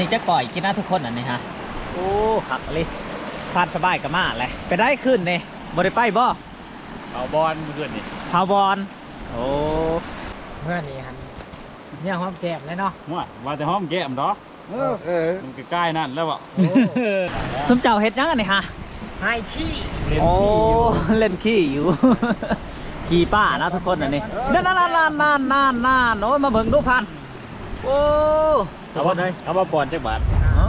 ນີ້ຈະກ້ອຍກິນນະທຸກຄົນ ອັນນີ້ຮະ. ໂອ້ ຄັກອີ່ຫຼີ. ພານສະບາຍກໍມາແຫຼະ. ໄປໃດຄືນນີ້ ບໍ່ໄດ້ໄປບໍ່? ເຜົາບອນມື້ຄືນນີ້ ເຜົາບອນ. ໂອ້ ເມື່ອນີ້ຫັ້ນ ເມຍຫອມແກ້ມເລີຍເນາະ. ໂອ້ຍ ວ່າແຕ່ຫອມແກ້ມດອກ. ເອີ ເອີ ມັນໃກ້ໆນັ້ນແລ້ວເບາະ. ໂອ້ ຊຸມເຈົ້າເຮັດຫຍັງອັນນີ້ຫະ? ໄລ່ຂີ້. ໂອ້ ເລ່ນຂີ້ຢູ່ ຂີ້ປ້ານະທຸກຄົນອັນນີ້. ນັ້ນໆໆໆໆ ໂອ້ຍ ມາເບິ່ງດູພັນ. ໂອ້ ເຂົາວ່າ ເອີ ເຂົາວ່າປ່ອນຈັກບາດ? ເນາະ.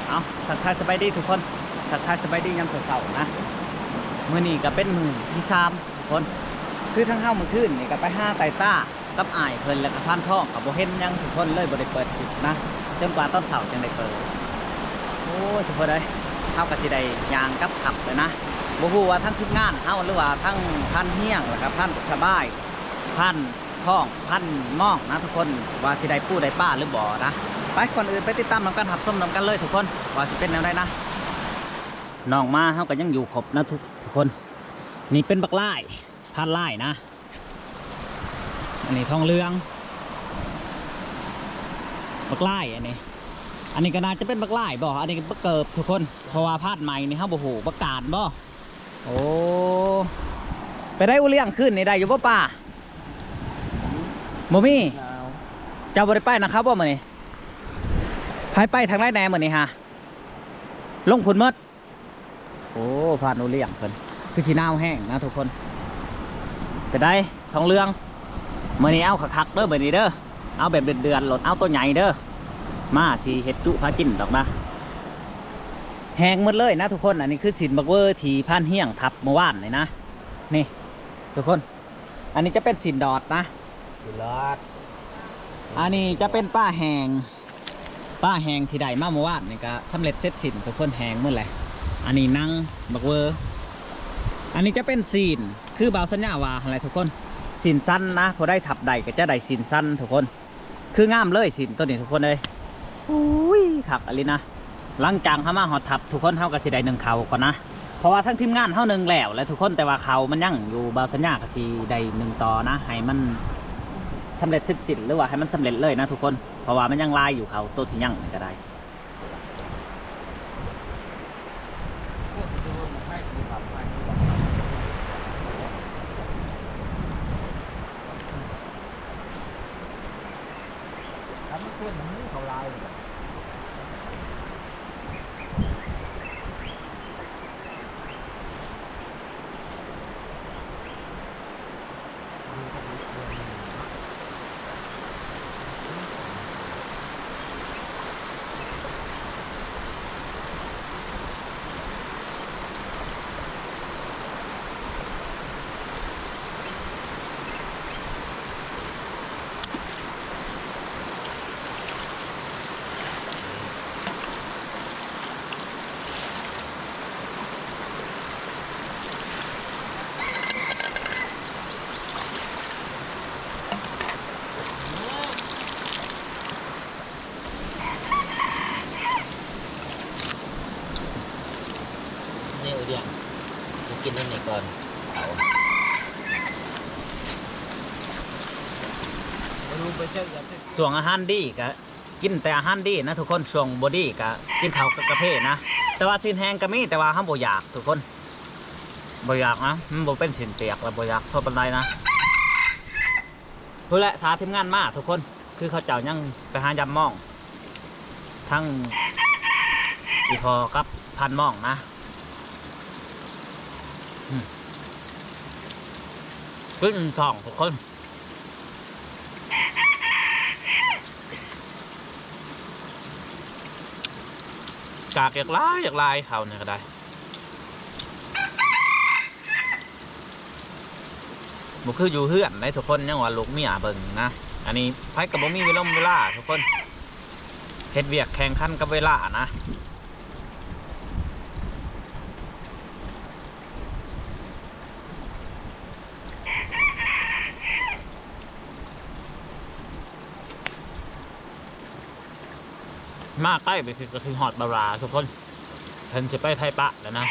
ເອົາ ທັກທາຍສະບາຍດີທຸກຄົນ ທັກທາຍສະບາຍດີຍາມເຊົ້າໆນະ. ມື້ນີ້ກໍເປັນມື້ທີສາມທຸກຄົນ ຄືທາງເຮົາມື້ຄືນນີ້ກໍໄປຫາໄຕ່ຕາ ກັບອ້າຍເພິ່ນ ແລ້ວກໍພານທອງ ກໍບໍ່ເຫັນຫຍັງທຸກຄົນ ເລີຍບໍ່ໄດ້ເປີດຄລິບນະ ຈົນກວ່າຕອນເຊົ້າຈຶ່ງໄດ້ເປີດ. ໂອ້ຍ ທຸກຄົນເອີຍ ເຮົາກໍຊິໄດ້ຍ່າງກັບພັກແລ້ວນະ. ບໍ່ຮູ້ວ່າທາງທີມງານເຮົາ ຫຼືວ່າທາງພານຮຽງ ແລ້ວກໍພານສະບາຍ ພານທອງ ພານມອງນະທຸກຄົນ ວ່າຊິໄດ້ປູໄດ້ປາຫຼືບໍ່ນະ. ໄປ ກ່ອນອື່ນໄປຕິດຕາມນຳກັນ ຮັບຊົມນຳກັນເລີຍທຸກຄົນ ວ່າຊິເປັນແນວໃດນະ. ນ້ອງມາເຮົາກໍຍັງຢູ່ຄົບນະທຸກ ທຸກຄົນ. ນີ້ເປັນບັກລາຍ ພານລາຍນະ. ອັນນີ້ທອງເຫຼືອງ ບັກລາຍອັນນີ້. ອັນນີ້ກໍໜ້າຈະເປັນບັກລາຍບໍ່? ອັນນີ້ບັກເກີບທຸກຄົນ ເພາະວ່າພານໃໝ່ນີ້ເຮົາບໍ່ຮູ້. ບັກການບໍ່? ໂອ້ ໄປໄດ້ອູ້ລ້ຽງ ຄືນນີ້ໄດ້ຢູ່ບໍ່ປາ? ບໍ່ມີ. ເຈົ້າບໍ່ໄດ້ໄປນຳເຂົາບໍ່ມື້ນີ້? ໃຜໄປທາງໃດແດ່ມື້ນີ້ຫາ? ລົງພຸ້ນໝົດ. ໂອ້ ພານອູ້ລ້ຽງເພິ່ນຄືຊິໜາວແຮງນະທຸກຄົນ. ເປັນໃດທອງເຫຼືອງ ມື້ນີ້ເອົາຄັກໆເດີ ມື້ນີ້ເດີ ເອົາແບບເດືອດໆໂລດ ເອົາໂຕໃຫຍ່ເດີ ມາຊິເຮັດຈຸພາກິນດອກນະ. ແຮງໝົດເລີຍນະທຸກຄົນ. ອັນນີ້ຄືຊີ້ນບັກເວີທີ່ພານຮຽງທັບມື້ວານນີ້ນະ ນີ້ທຸກຄົນ. ອັນນີ້ຈະເປັນຊີ້ນດອດນະ ຊີ້ນດອດ. ອັນນີ້ຈະເປັນປາແຫ້ງ ປາແຫ້ງທີ່ໄດ້ມາມື້ວານນີ້ກໍສຳເລັດເສັດສິ້ນທຸກຄົນ ແຫ້ງໝົດແຫຼະ. ອັນນີ້ໜັງບັກເວີ. ອັນນີ້ຈະເປັນຊີ້ນ ຄືບ່າວສັນຍາວ່າຫັ້ນແຫຼະທຸກຄົນ ຊີ້ນສັນນະ. ຜູ້ໃດທັບໄດ້ກໍຈະໄດ້ຊີ້ນສັນທຸກຄົນ. ຄືງາມເລີຍຊີ້ນໂຕນີ້ທຸກຄົນເອີຍ. ອຸ້ຍ ຄັກອີ່ຫຼີນະ. ຫຼັງຈາກເຮົາມາຮອດທັບທຸກຄົນ ເຮົາກໍຊິໄດ້ໜຶ້ງເຂົ້າກ່ອນນະ ເພາະວ່າທາງທີມງານເຮົາໜຶ້ງແລ້ວແຫຼະທຸກຄົນ ແຕ່ວ່າເຂົ້າມັນຍັງຢູ່. ບ່າວສັນຍາກໍຊິໄດ້ໜຶ້ງຕໍ່ນະ ໃຫ້ມັນສຳເລັດເສັດສິ້ນ ຫຼືວ່າໃຫ້ມັນສຳເລັດເລີຍນະທຸກຄົນ ເພາະວ່າມັນຍັງຫຼາຍຢູ່ ເຂົ້າໂຕທີ່ຍັງນີ້ກໍໄດ້. ຄັນມັນເປັນ ມັນມີເຂົ້າຫຼາຍ. ນີ້ ອຸດຽງ ກິນອັນນີ້ກ່ອນ. ຊ່ວງອາຫານດີກະກິນແຕ່ອາຫານດີນະທຸກຄົນ ຊ່ວງບໍ່ດີກະກິນເຂົ້າກັບກາເຟນະ. ແຕ່ວ່າຊີ້ນແຫ້ງກະມີ ແຕ່ວ່າເຮົາບໍ່ຢາກທຸກຄົນ ບໍ່ຢາກນະ ມັນບໍ່ເປັນຊີ້ນປຽກ ແລ້ວບໍ່ຢາກເທົ່າປານໃດນະ. ພຸ້ນແຫຼະ ຖ້າທີມງານມາທຸກຄົນ ຄືເຂົາເຈົ້າຍັງໄປຫາຢາມມອງ ທັງອີ່ພໍ່ກັບພານມອງນະ. ອືມ ຂຶ້ນສອງທຸກຄົນ ກາກຢາກຫຼາຍ ຢາກຫຼາຍ ເຂົານີ້ກໍໄດ້. ບໍ່ຄືຢູ່ເຮືອນໃດ໋ທຸກຄົນ ຍັງວ່າລູກເມຍເບິ່ງນະ. ອັນນີ້ໃຜກໍບໍ່ມີເວລົງເວລາທຸກຄົນ ເຮັດວຽກແຂ່ງຂັນກັບເວລານະ. ມາໃກ້ໄປຊິກໍຊິຮອດບາລາທຸກຄົນ. ເພິ່ນຊິໄປໄທປະແລ້ວນະ.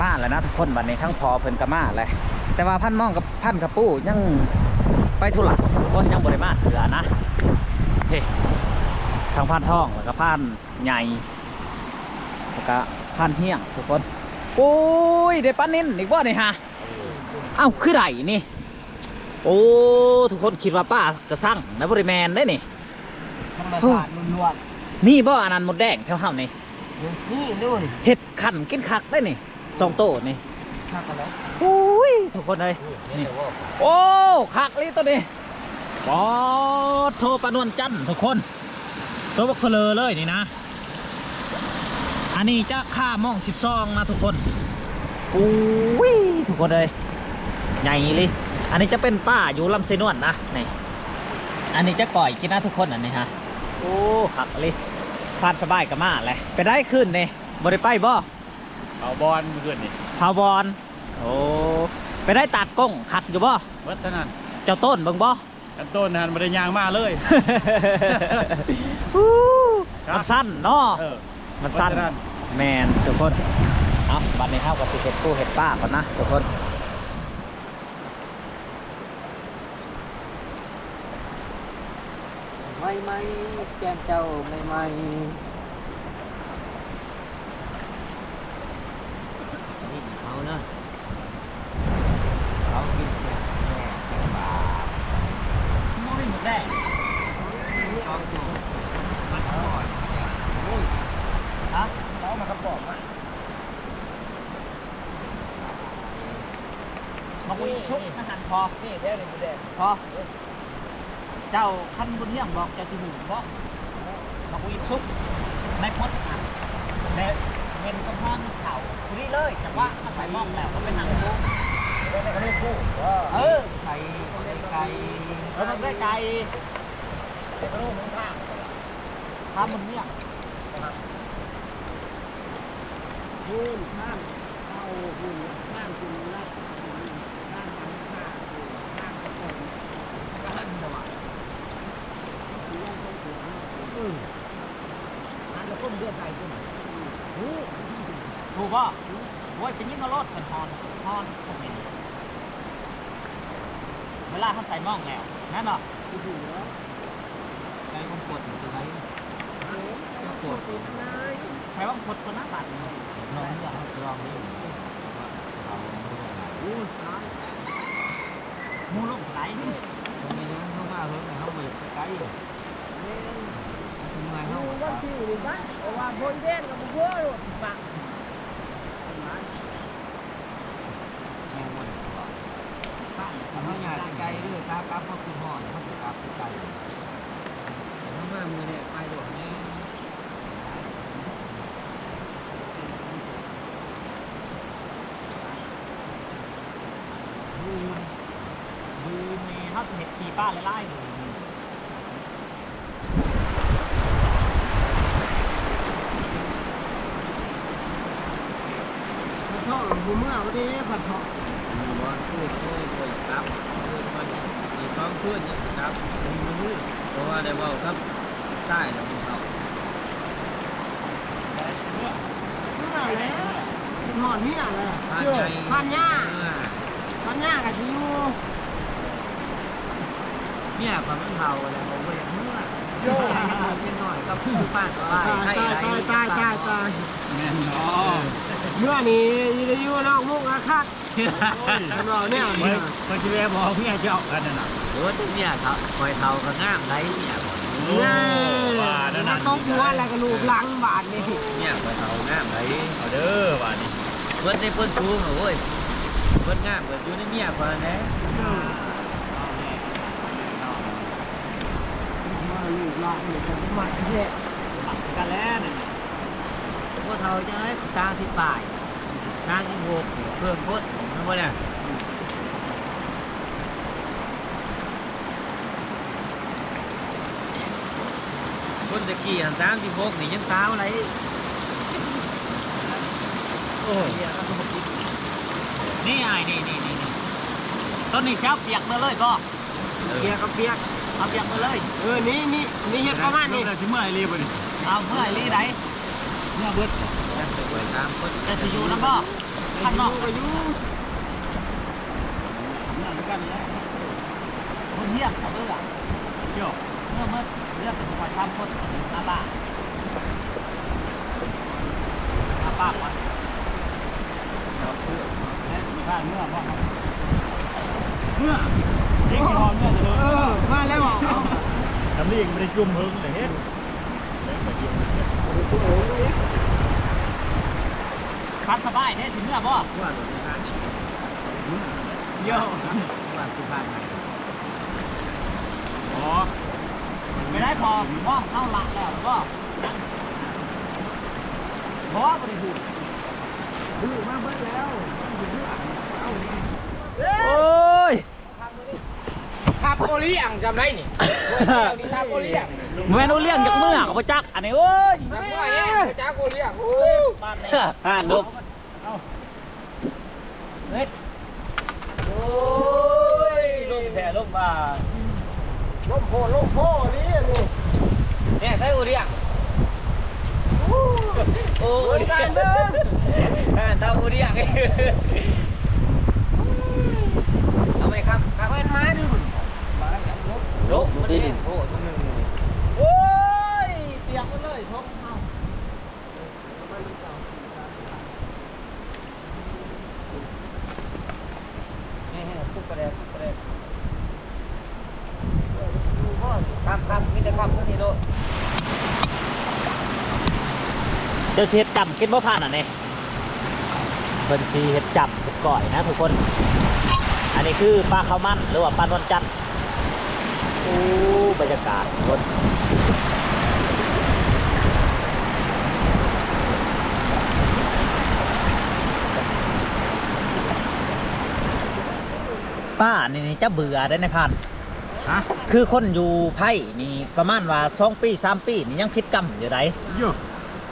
ມາແລ້ວນະທຸກຄົນ, ບັດນີ້ທັງພໍ່ເພິ່ນກໍມາແລ້ວ, ແຕ່ວ່າພັນມອງກັບພັນກະປູຍັງໄປທຸລະທຸກຄົນ, ຍັງບໍ່ໄດ້ມາເທື່ອນະ. ເພ ທັງພານທອງ ແລ້ວກໍພານໃຫຍ່ ແລ້ວກໍພານຮຽງທຸກຄົນ. ໂອ້ຍ ໄດ້ປານິນອີກບໍ່ນີ້ຫະ? ເອີ ເອົ້າ ຄືໄດ້ນີ້? ໂອ້ ທຸກຄົນຄິດວ່າປາກະຊັງນະ, ບໍ່ໄດ້ແມ່ນເດ້ນີ້. ທຳມະຊາດລ້ວນໆ. ມີບໍ່ອັນນັ້ນມົດແດງແຖວເຮົານີ້? ມີ ມີຢູ່ນີ້. ເຮັດຄັນກິນຄັກໄດ໋ນີ້ ສອງໂຕນີ້. ຄັກແລ້ວ. ໂອ້ຍ ທຸກຄົນເອີຍ ນີ້. ໂອ້ ຄັກອີ່ຫຼີໂຕນີ້. ປາດໂທ ປານວນຈັນທຸກຄົນ, ໂຕບັກເພີເລີເລີຍນີ້ນະ. ອັນນີ້ຈະຄາມອງສິບສອງນະທຸກຄົນ. ໂອ້ຍ ທຸກຄົນເອີຍ ໃຫຍ່ອີ່ຫຼີ. ອັນນີ້ຈະເປັນປາຢູ່ລຳໄຊນວນນະນີ້. ອັນນີ້ຈະກ້ອຍກິນນະທຸກຄົນ ອັນນີ້ຮະ. ໂອ້ ຄັກອີ່ຫຼີ. ພານສະບາຍກໍມາແຫຼະ. ໄປໃດຄືນນີ້ ບໍ່ໄດ້ໄປບໍ່? ເຜົາບ່ອນມື້ຄືນນີ້. ເຜົາບ່ອນ. ໂອ້ ໄປໄດ້ຕັດກົງຄັກຢູ່ບໍ່? ເບິດເທົ່ານັ້ນ. ເຈົ້າໂຕນເບິ່ງບໍ່? ຄັນໂຕນຫັ້ນບໍ່ໄດ້ຍ່າງມາເລີຍ. ມັນສັ້ນເນາະ. ເອີ ມັນສັ້ນ. ແມ່ນທຸກຄົນ. ເອົາ ບັດນີ້ເຮົາກໍຊິເຮັດປູເຮັດປາກ່ອນນະທຸກຄົນ. ໃໝ່ໆ ແກງເຈົ້າໃໝ່ໆ. ນີ້ເຮົານະ ເຮົາກິນແກງແຊບແກງບາ. ບໍ່ມີໝູແດງ ສອງໂຕ. ມັນອະຮ່ອຍ. ໂອ້ຍ ຮະ? ເອົາມາກະປອມມາ. ໝາກຫຸ່ຍສຸກນະຫັ້ນພໍ. ນີ້ແຖວນີ້ໝູແດງພໍ. ເຈົ້າ ຄັນບຸນຮຽງບອກ ເຈົ້າຊິຮູ້ບໍ່? ໝາກຫຸ່ຍສຸກໃນພົດຫັ້ນ ແລະ ເຫັນກຳແພງເຂົາພໍດີເລີຍ, ຈັງຫວະມາໃສ່ໝອກແລ້ວກໍໄປນັ່ງຢູ່. ໄດ້ຂະໜົມຜູ້. ເອີ ໄກ່ ໄກ່. ເອີ ມັນໄດ້ໄກ່. ໄດ້ຂະໜົມທາງ ທາງມັນເມຍ. ພຸ້ນ ທາງເຂົ້າພຸ້ນ ທາງຂຶ້ນລະ ທາງໄປທາງ ທາງໄປ ທາງໄປ ທາງໄປ ທາງໄປ. ເອີ ອັນລະຄົນເດືອໃສ່ຕົວນັ້ນ ຮູ້ ຮູ້ບໍ່? ໂອ້ຍ ໄປຍິງເອົາໂລດ ສັນຮອນ ຮອນ ເວລາເຮົາໃສ່ໝອງແລ້ວ ແມ່ນບໍ່? ໄກ່ມັນກົດຢູ່ຕົວໃດ? ໃສ່ວັງພົດກ່ອນນະບາດນີ້. ນ້ອງເຮືອເຮົາຈະລອງນີ້ ເອົາໝູລົງໄປ. ໂອ້ຍ ຕາຍ ໝູລົງໄປ. ບໍ່ມີຫຍັງ ເຮົາມາເຫິງ ເຮົາບໍ່ຢາກໄປໄກ. ແມ່ນ ເຮົາເມື່ອຍ ເຮົາ ຢູ່ວັນທີນີ້ຊະ ເພາະວ່າບໍ່ອີແວນກໍບໍ່ເວີໂລດ ປະ ແມ່ນບໍ່? ເຮົາຍ້າຍໄປໄກເດີ ຂາກັບເຮົາຂຶ້ນຮອດ ເຮົາຊິກັບໄປໄກ. ເຮົາມາມື້ແລກໄປໂລດ. ມື້ນີ້ເຮົາຊິເຮັດຂີ້ປາຫຼາຍໆມື້ນີ້. ພັນທອງບໍ່ເມືອບໍ່ເດ້ ພັນທອງ. ບໍ່ ຄືເລີຍບໍ່ກັບ ຄືມັນອີກສອງຄືນຍັງກັບ. ເພາະວ່າໄດ້ເວົ້າກັບ ຕາຍແລ້ວຜູ້ເຖົ້າ. ເມື່ອແລ້ວ ເປັນຮອດເມຍແລ້ວ. ພານໃຫຍ່ ພານຍ່າ ເອີ ພານຍ່າກໍຊິຢູ່. ເມຍຂ້ອຍມັນເຖົ້າແລ້ວ ຂ້ອຍບໍ່ຢາກເມືອ. ໂອ້ ເດັກນ້ອຍກໍຄືປານສະບາຍ. ຕາຍ ຕາຍ ຕາຍ ຕາຍ ຕາຍ. ແມ່ນບໍ່? ເອີ ເມື່ອນີ້ຢູ່ນອກມຸກອະຄັກ. ໂອ້ຍ ຄັນເວົ້າແນວນີ້ ຂ້ອຍຊິແວ່ບອກເມຍເຈົ້າ ອັນນັ້ນນະ. ໂອ້ຍ ແຕ່ເມຍເຖົ້າ ຂ້ອຍເຖົ້າກໍງາມໄດ໋ເມຍຂ້ອຍ. ໂອ້ ວ່າແນວນັ້ນ ຕົບຫົວແລ້ວກໍລູບຫຼັງບາດນີ້. ເມຍຂ້ອຍເຖົ້າງາມໄດ໋. ເອົາເດີບາດນີ້ ເພິ່ນໄດ້ເພິ່ນສູງ. ໂອ້ຍ ເພິ່ນງາມກໍຢູ່ໃນເມຍຂ້ອຍແຫຼະ. ເອີ ເອົາແນ່ ເອົາແນ່ ເອົາແນ່. ວ່າລູກຫຼານນີ້ກໍມັກແທ້ ມັກຄືກັນແຫຼະນີ້. ເຖົ້າຈັ່ງໃດ ສາມສິບປາຍ ສາມສິບຫົກ ເພີ່ມຄົນ ແມ່ນບໍ່ນະ? ຄົນແຕ່ກີ້ຫັ້ນ ສາມສິບຫົກ ນີ້ຍັງສາວໄດ໋. ໂອ້ຍ ນີ້ອ້າຍ ນີ້ ນີ້ ນີ້ ນີ້ ຕົ້ນນີ້ຊິເອົາປຽກເມືອເລີຍບໍ່? ເອີ ປຽກ ເອົາປຽກ ເອົາປຽກເມືອເລີຍ. ເອີ ນີ້ ນີ້ ນີ້ເຮັດປະມານນີ້ ແລ້ວຊິເມືອອີ່ຫຼີບໍ່ນີ້? ເອົາເມືອອີ່ຫຼີໃດ? ເມືອເບິດ ແຕ່ຂ້ອຍສາມຄົນ ແຕ່ຊິຢູ່ນຳບໍ່? ຂ້າງນອກກໍຢູ່ ເມືອຄືກັນນີ້ແຫຼະ ຄົນຮຽນເຂົາເດີລະ. ໂຢ ເມືອໝົດ ເຫຼືອແຕ່ຂ້ອຍສາມຄົນ ອາປ້າ ອາປ້າກ່ອນ ເອົາເພື່ອນ ແມ່ນຊິພາເມືອບໍ່? ເມືອ ເດັກຊິຮອດເມືອເດີ. ເອີ ມາແລ້ວ ເອົາ ດຳລີກໍບໍ່ໄດ້ຈຸ່ມເຫິງເດ້ ເຮັດ ພັກສະບາຍເດ້ ຊິເມືອບໍ່? ເມືອໂລດ ເມືອ ໂຢ ວ່າຊິພາໄປ ອໍ ໄປໄດ້ພໍ ພໍເຮົາລະແລ້ວບໍ່? ຍັງ ບໍ່ ບໍ່ໄດ້ຖື ຖືມາເບິດແລ້ວ ເອົານີ້ ໂອ້ຍ ຂັບໂອລ້ຽງຈຳໄດ້ນີ້ ໂອລ້ຽງນີ້ ຂັບໂອລ້ຽງ ບໍ່ແມ່ນໂອລ້ຽງ ຢາກເມືອກໍບໍ່ຈັກ ອັນນີ້ ໂອ້ຍ ຢາກເມືອແຮງ ບໍ່ຈັກໂອລ້ຽງ ໂອ້ຍ ບ້ານນີ້ ຫ້ານ ເອົາ ເຮັດ ໂອ້ຍ ລົມແທ້ລົມວ່າ ລົມໂພ ລົມໂພນີ້ ອັນນີ້ ແນ່ໃສ່ໂອລ້ຽງ ໂອ້ຍ ໂອ້ຍ ການເດີນ ອ່າ ເຕົາໂອລ້ຽງ ເອົາໄວ້ຄັບ ຄັບ ເພິ່ນມາດຶງ ລົມ ລົມ ມັນແຮງໂພດ ມັນໜຶ່ງ ໂອ້ຍ ປຽກໝົດເລີຍ ທ້ອງເຮົາ. ເຈົ້າຊິເຮັດຈ້ຳກິນບໍ່ ພານອັນນີ້ ເພິ່ນຊິເຮັດຈ້ຳເຮັດກ້ອຍນະທຸກຄົນ ອັນນີ້ຄືປາຂາວມັນ ຫຼືວ່າປານວນຈັນ. ໂອ້ ບັນຍາກາດທຸກຄົນ ປານີ້ ນີ້ຈະເບື່ອໄດ໋ນາຍພານ ຮະ ຄືຄົນຢູ່ໄທນີ້ ປະມານວ່າສອງປີ ສາມປີນີ້ ຍັງຜິດກຳຢູ່ໃດ໋ ຢູ່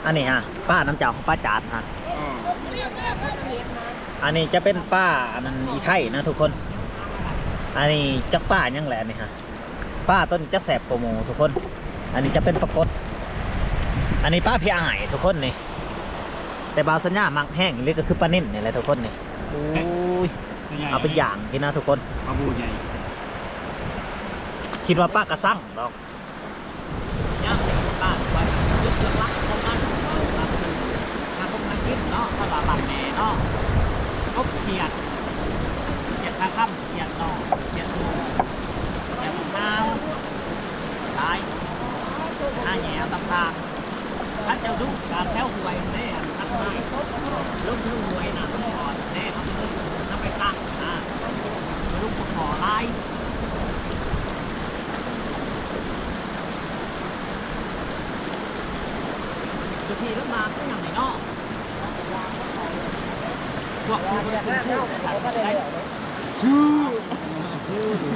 ອັນນີ້ຮະ ປານຳເຈົ້າ ປາຈານຮະ ອໍ ອັນນີ້ຈະເປັນປາ ອັນນັ້ນ ອີໄທນະທຸກຄົນ ອັນນີ້ຈັກປາຫຍັງແຫຼະ ອັນນີ້ຮະ ປາຕົວນີ້ຈະແຊບກວ່າໝູ່ທຸກຄົນ ອັນນີ້ຈະເປັນປາກົດ ອັນນີ້ປາພີ່ອ້າຍທຸກຄົນນີ້ ແຕ່ບ່າວສັນຍາມັກແຮງອີ່ຫຼີກໍຄືປານິນນີ້ແຫຼະທຸກຄົນນີ້ ໂອ້ຍ ເອົາໄປຢ່າງກິນນະທຸກຄົນ ປາບູໃຫຍ່ ຄິດວ່າປາກະຊັງດອກ. ຍາມເປັນບ້ານ ຂ້ອຍກໍຄິດເລື່ອງຫຼັກຂອງມັນ ວ່າມັນຫາຄົນຫາກິນເນາະ ຖ້າວ່າບ້ານແມ່ເນາະ ກົບຂຽດ ຂຽດຂາຄຳ ຂຽດໜໍ່ ຂຽດໂມ ຂຽດຫາວ ຫຼາຍ ຫາແຫຍ່ຕຳທາງ ຄັນເຈົ້າດຸການແຖວຫ້ວຍເດ້ ອັນຄັນໄມ້ລົງເທິງຫ້ວຍນະ ມັນອ່ອນເດ້ ເອົາໄປ ເອົາໄປຕັ້ງນະ ລົງປະຂໍຫຼາຍ. ຢູ່ທີ່ລຳບາກຄືຫຍັງນີ້ເນາະ ພວກທີ່ບໍ່ໄດ້ຂຶ້ນພູໄດ້ ຊື່ ຊື່.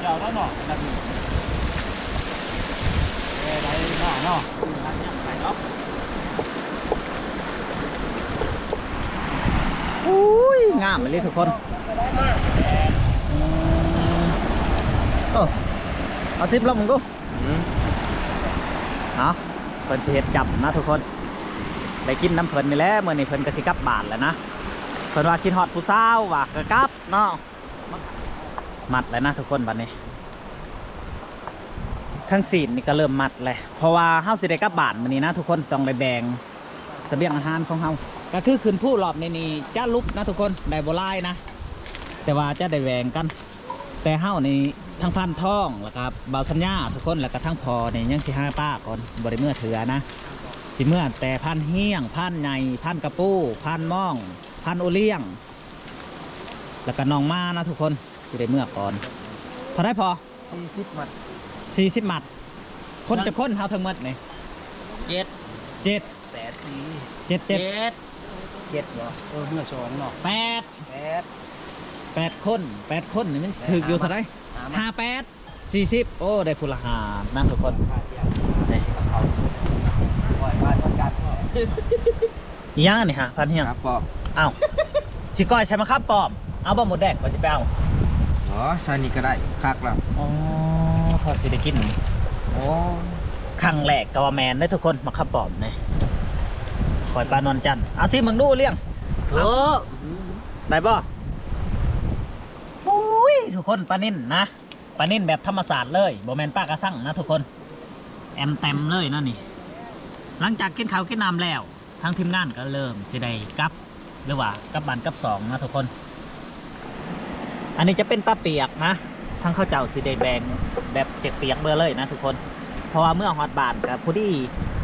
ເຈົ້າແລ້ວເນາະ ອັນນັ້ນ ແຕ່ໃດມາເນາະ. ອຸ້ຍ ງາມອີ່ຫຼີທຸກຄົນ ອືມ ໂອ້ ເອົາຊິບລອງເບິ່ງດູ ອືມ ເອົາ ເພິ່ນຊິເຮັດຈ້ຳນະທຸກຄົນ ໄດ້ກິນນຳເພິ່ນນີ້ແຫຼະ ມື້ນີ້ເພິ່ນກໍຊິກັບບ້ານແລ້ວນະ ເພິ່ນວ່າຄິດຮອດຜູ້ສາວວ່າ ກໍກັບເນາະ ມັດແລ້ວນະທຸກຄົນ ບັດນີ້ ທັງຊີ້ນນີ້ກໍເລີ່ມມັດແລ້ວ ເພາະວ່າເຮົາຊິໄດ້ກັບບ້ານມື້ນີ້ນະທຸກຄົນ ຕ້ອງໄດ້ແບ່ງສະບຽງອາຫານຂອງເຮົາ ກໍຄືຂຶ້ນພູລອບນີ້ນີ້ຈະຫຼຸບນະທຸກຄົນ ໄດ້ບໍ່ຫຼາຍນະ ແຕ່ວ່າຈະໄດ້ແບ່ງກັນ ແຕ່ເຮົານີ້ທັງພັນທອງ ແລ້ວກໍບ່າວສັນຍາທຸກຄົນ ແລ້ວກໍທັງພໍ່ນີ້ຍັງຊິຫາປາກ່ອນ ບໍ່ໄດ້ເມືອເທື່ອນະ ຊິເມືອແຕ່ພັນຮຽງ ພັນໃຫຍ່ ພັນກະປູ ພັນມອງ ພັນໂອລຽງ ແລ້ວກໍນ້ອງມານະທຸກຄົນ ຊິໄດ້ເມືອກ່ອນ. ເທົ່າໃດພໍ່? ສີ່ສິບມັດ ສີ່ສິບມັດ. ຄົນຈັກຄົນເຮົາທັງໝົດນີ້? ເຈັດ ເຈັດ ແປດ ເຈັດ ເຈັດ ເຈັດ ເຈັດບໍ່? ເອີ ເມືອສອງເນາະ ແປດ ແປດ ແປດຄົນ ແປດຄົນນີ້ມັນຖືກຢູ່ເທົ່າໃດ? ຫ້າມັດ ຫ້າແປດ ສີ່ສິບ ໂອ້ ໄດ້ຜູ້ລະຫ້ານະທຸກຄົນ. ອີຫຍັງອັນນີ້ຫະ ພັນຮຽງ? ຄັບປອມ. ອ້າວ ຊິກ້ອຍໃສ່ມະຂາມປ້ອມ ເອົາບໍ່? ໝົດແດງຂ້ອຍຊິໄປເອົາ. ອໍ ໃສ່ນີ້ກໍໄດ້ ຄັກແລ້ວ. ອໍ ພໍຊິໄດ້ກິນ. ໂອ້ ຄັ້ງແລກກໍວ່າແມ່ນເດ້ທຸກຄົນ ມະຂາມປ້ອມນີ້ ກ້ອຍປານວນຈັນ. ເອົາຊິມເບິ່ງດູ ລ້ຽງ. ເອີ ໄດ້ບໍ່? ໂອ້ຍ ທຸກຄົນ ປານິນນະ ປານິນແບບທຳມະຊາດເລີຍ ບໍ່ແມ່ນປາກະຊັງນະທຸກຄົນ ແອມແຕມເລີຍນະນີ້. ຫຼັງຈາກກິນເຂົ້າກິນນ້ຳແລ້ວ ທາງທີມງານກໍເລີ່ມຊິໄດ້ກັບ ຫຼືວ່າກັບບ້ານກັບຊ່ອງນະທຸກຄົນ. ອັນນີ້ຈະເປັນປາປຽກນະ ທາງເຂົາເຈົ້າຊິໄດ້ແບ່ງແບບປຽກໆເບີເລີຍນະທຸກຄົນ ເພາະວ່າເມື່ອຮອດບ້ານກໍພໍດີ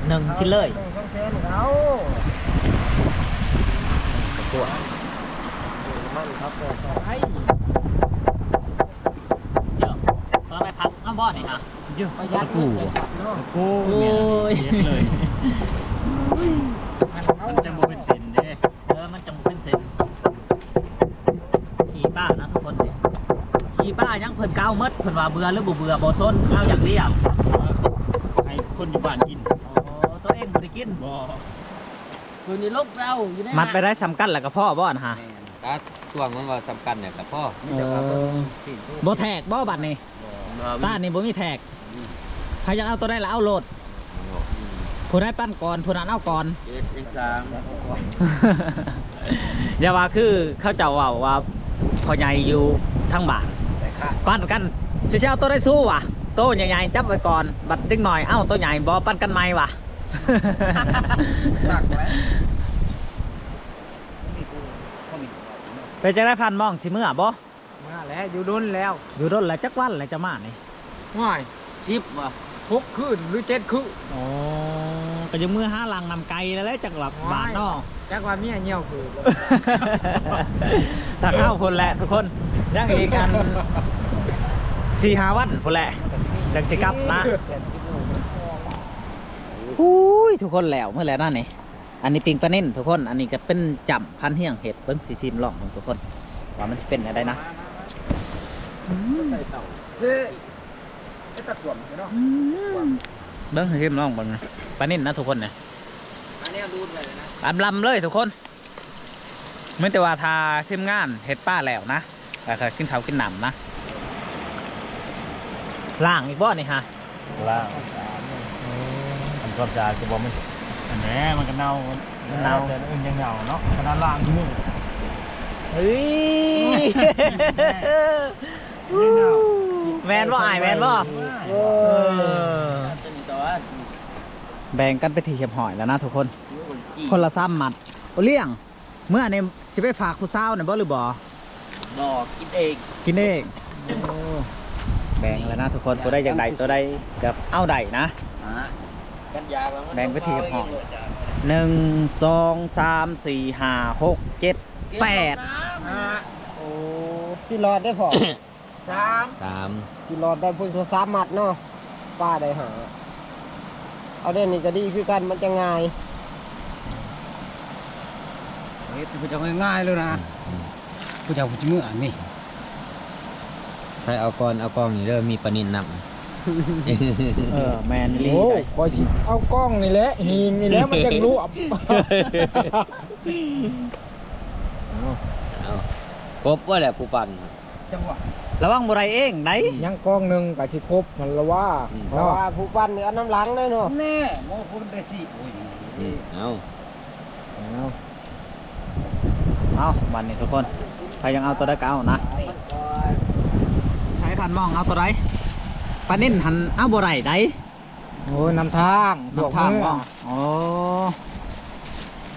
ໜຶ້ງກິນເລີຍ. ເອົາສອງແສນກໍເອົາ ກໍກົວ ນ້ຳມັນເຂົາກໍໃສ່ ເຈົ້າ ຕອນໄປພັກນຳບໍ່ນີ້ຫະ? ຢູ່ ປະຢັດເງິນຈັກສັກເນາະ. ໂອ້ຍ ເຈັບເລີຍ ມັນຈັ່ງບໍ່ເປັນເສັ້ນເດ້. ເອີ ມັນຈັ່ງບໍ່ເປັນເສັ້ນ. ຂີ້ປ້ານະທຸກຄົນເດ້ ຂີ້ປ້າຫຍັງເພິ່ນກໍເອົາໝົດ ເພິ່ນວ່າເບື່ອຫຼືບໍ່ເບື່ອບໍ່ສົນ ເອົາຢ່າງດຽວ ໃຫ້ຄົນຢູ່ບ້ານກິນ. ໂອ້ ຕົວເອງບໍ່ໄດ້ກິນບໍ່? ຄືນີ້ລົງໄປເອົາຢູ່ໃນ ມັດໄປໄດ້ສ່ຳກັນແລ້ວກໍພໍບໍ່ຫັ້ນຫາ? ແມ່ນ ຕາຊ່ວງມັນວ່າສ່ຳກັນແລ້ວກໍພໍ ມີແຕ່ວ່າເບິ່ງຊີ້ນ ບໍ່ແທກບໍ່ບັດນີ້? ຕານີ້ບໍ່ມີແທກ ໃຜຢາກເອົາຕົວໃດລະເອົາໂລດ ຜູ້ໃດປັນກ່ອນຜູ້ນັ້ນເອົາກ່ອນ. ເຈັດເອັກສາມ ຢ່າວ່າຄືເຂົາເຈົ້າເວົ້າວ່າ ພໍ່ໃຫຍ່ຢູ່ທາງບ້ານ ປັນກັນ ຊິເອົາຕົວໃດສູ້ຫວາ ໂຕໃຫຍ່ໆຈັບໄວ້ກ່ອນ ບັດເດັກນ້ອຍເອົາໂຕໃຫຍ່ບໍ່ ປັນກັນໃໝ່ຫວາ. ເປັນຈັ່ງໃດພັນມອງ ຊິເມືອບໍ່? ມາແລ້ວ ຢູ່ດົນແລ້ວ ຢູ່ດົນແລ້ວ. ຈັກວັນແລ້ວຈະມານີ້? ຫ້ວຍ ສິບບໍ່ ຫົກຄືນຫຼືເຈັດຄືນ. ໂອ້ ກໍຍັງເມືອຫາຫຼັ່ງນ້ຳໄກ່ແລ້ວແຫຼະ ຈັກວ່າບ້ານເນາະ ຈັກວ່າເມຍຍ່ຽວຄື ທາງເຮົາພຸ້ນແຫຼະທຸກຄົນ ຍັງອີກອັນ ສີ່ຫ້າວັນພຸ້ນແຫຼະ ຈັ່ງຊິກັບມາ. ອູ້ຍ ທຸກຄົນ ແລ້ວມື້ແລ້ວນະນີ້. ອັນນີ້ປີ້ງປານິນທຸກຄົນ ອັນນີ້ກໍເປັນຈ້ຳພັນຮຽງເຮັດ ເບິ່ງ ຊິຊີມລອງເບິ່ງທຸກຄົນ ວ່າມັນຊິເປັນແນວໃດນະ. ອືມ ເອີ ເຮັດຕະກວມເນາະ ອືມ ເບິ່ງ ຊິຊີມລອງເບິ່ງ ປານິນນະທຸກຄົນນະ ອຳລຳເລີຍທຸກຄົນ. ມີແຕ່ວ່າຖ້າທີມງານເຮັດປາແລ້ວນະ ແລ້ວກໍກິນເຂົ້າກິນນ້ຳນະ. ລ້າງອີກບໍ່ນີ້ຫາ? ລ້າງ ໂອ້ ທຳຄວາມສະອາດກໍບໍ່ແມ່ນ ອັນແຫຼະ ມັນກໍເນົ່າ ມັນເນົ່າ ແຕ່ອື່ນຍັງເນົ່າເນາະ ຂະໜາດລ້າງມື້. ເຮີ້ຍ ແມ່ນບໍ່ອ້າຍ ແມ່ນບໍ່? ເອີ ແບ່ງກັນເປັນທີ່ຮຽບຮ້ອຍແລ້ວນະທຸກຄົນ ຄົນລະສາມມັດ. ໂອ ລ້ຽງ ເມື່ອນີ້ຊິໄປຝາກຜູ້ສາວນີ້ບໍ່ ຫຼືບໍ່? ບໍ່ ກິນເອງ ກິນເອງ. ໂອ້ ແບ່ງແລ້ວນະທຸກຄົນ ຜູ້ໃດຢາກໄດ້ຕົວໃດກໍເອົາໄດ້ນະ ກັນຢາກແລ້ວມັນ ແບ່ງໄປທີ່ຮຽບຮ້ອຍ ໜຶ່ງ ສອງ ສາມ ສີ່ ຫ້າ ຫົກ ເຈັດ ແປດ ຫ້າ. ໂອ້ ຊິລອດໄດ້ພໍ ສາມ ສາມ ຊິລອດໄດ້ພຸ້ນ ສາມມັດເນາະ ປາໄດ້ຫ້າ. ເອົາເດ້ ນີ້ກໍດີຄືກັນ ມັນຈະງ່າຍ. ເຮັດໃຫ້ຜູ້ເຈົ້າງ່າຍໆເລີຍນະ ອືມ ຜູ້ເຈົ້າຜູ້ຊິເມືອອັນນີ້ ໃຜເອົາກ່ອນ ເອົາກ່ອງນີ້ເດີ ມີປານິນນຳ. ເອີ ແມ່ນອີ່ຫຼີ ໂອ້ ໄດ້ ຂ້ອຍຊິເອົາກ່ອງນີ້ແຫຼະ ຫີນນີ້ແຫຼະ ມັນຈັ່ງລວບ. ເອົາ ເອົາ ຄົບບໍ່ແຫຼະຜູ້ປັ່ນ? ຈັງຫວະ ລະວັງບໍ່ໄດ້ເອງໄດ໋ ຍັງກອງໜຶ່ງກໍຊິຄົບຫັ້ນລະວ່າ ອືມ ເນາະ ເພາະວ່າຜູ້ປັ່ນນີ້ເອົານຳຫຼັງເດ້ເນາະ ແນ່ ໂມພຸ້ນໄດ້ຊິ ໂອ້ຍ ອືມ ເອົາ ເອົາ ເອົາ ບັດນີ້ທຸກຄົນ ໃຜຢາກເອົາຕົວໃດກໍເອົານະ ໃສ່ພັນມອງເອົາຕົວໃດ ປານິນຫັ້ນເອົາບໍ່ໄດ້ໄດ໋ ໂອ້ຍ ນຳທາງ ນຳທາງ ພວກເມືອ ເນາະ ໂອ້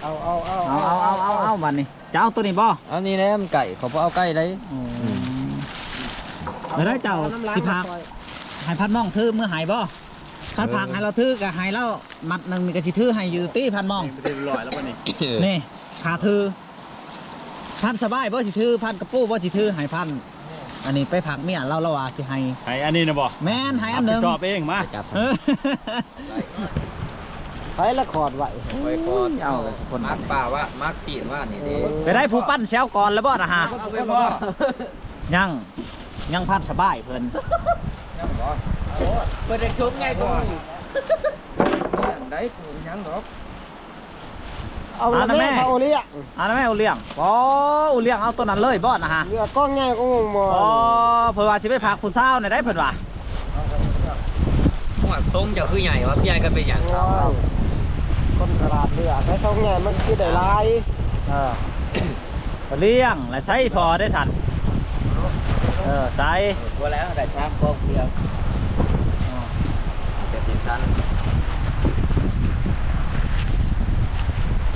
ເອົາ ເອົາ ເອົາ ເອົາ ເອົາ ເອົາ ເອົາ ເອົາ ບັດນີ້ ຈະເອົາໂຕນີ້ບໍ່? ເອົານີ້ແຫຼະ ມັນໃກ້ ເຂົາບໍ່ເອົາໃກ້ໃດ. ອືມ ແລ້ວໄດ້ເຈົ້າຊິພາກໃຫ້ພັນມອງຖືເມືອໃຫ້ບໍ່? ຄັນພາກໃຫ້ລາວຖືກໍໃຫ້ລາວມັດໜຶ່ງນີ້ ກໍຊິຖືໃຫ້ຢູ່ຕິພັນມອງ. ນີ້ ຄ່າຖື ພັນສະບາຍບໍ່ຊິຖື ພັນກະປູບໍ່ຊິຖືໃຫ້ພັນ. ອັນນີ້ໄປພາກເມຍລາວ ລາວວ່າຊິໃຫ້ ໃຫ້ອັນນີ້ນະບໍ່? ແມ່ນ ໃຫ້ອັນໜຶ່ງ ຮັບຜິດຊອບເອງມາ. ເອີ ໄປລະຂອດໄວ້ ໄປຂອດ ເອົາ ມັກປາວະ ມັກຊີ້ນວະນີ້ເດ້. ໄປໄດ້ຜູ້ປັ້ນແຊວກ່ອນແລ້ວບໍ່ນະຮະ? ຍັງ ຍັງພັນສະບາຍເພິ່ນ ຍັງບໍ່? ເພິ່ນໄດ້ຊົງໃຫຍ່ກວ່າໝູ່ ໄດ້ ບໍ່ຍັງດອກ. ເອົາລະແມ່ ເອົາລະແມ່ ເອົາໂອລ້ຽງ ເອົາລະແມ່ໂອລ້ຽງ. ອໍ ໂອລ້ຽງເອົາໂຕນັ້ນເລີຍບໍ່ນະຮະ? ເຫຼືອກ້ອງໃຫຍ່ກວ່າໝູ່ບໍ່? ອໍ ເພິ່ນວ່າຊິໄປພາກຜູ້ສາວແນວໃດເພິ່ນວ່າ. ຫົວໂຕເຈົ້າຄືໃຫຍ່ວະ ໃຫຍ່ກໍເປັນຫຍັງ? ໂອ້ຍ ຄົນຕະຫຼາດເລືອກໃຫ້ໂຕໃຫຍ່ມັນຄືໄດ້ຫຼາຍ. ເອີ ໂອລ້ຽງ ແລະໃຊ້ພໍໄດ້ສັນ. ເອີ ໃສ່ ບໍ່ແລ້ວ ໄດ້ສາມກອງເທື່ອ. ອໍ ເປັນຈັ່ງຊັ້ນ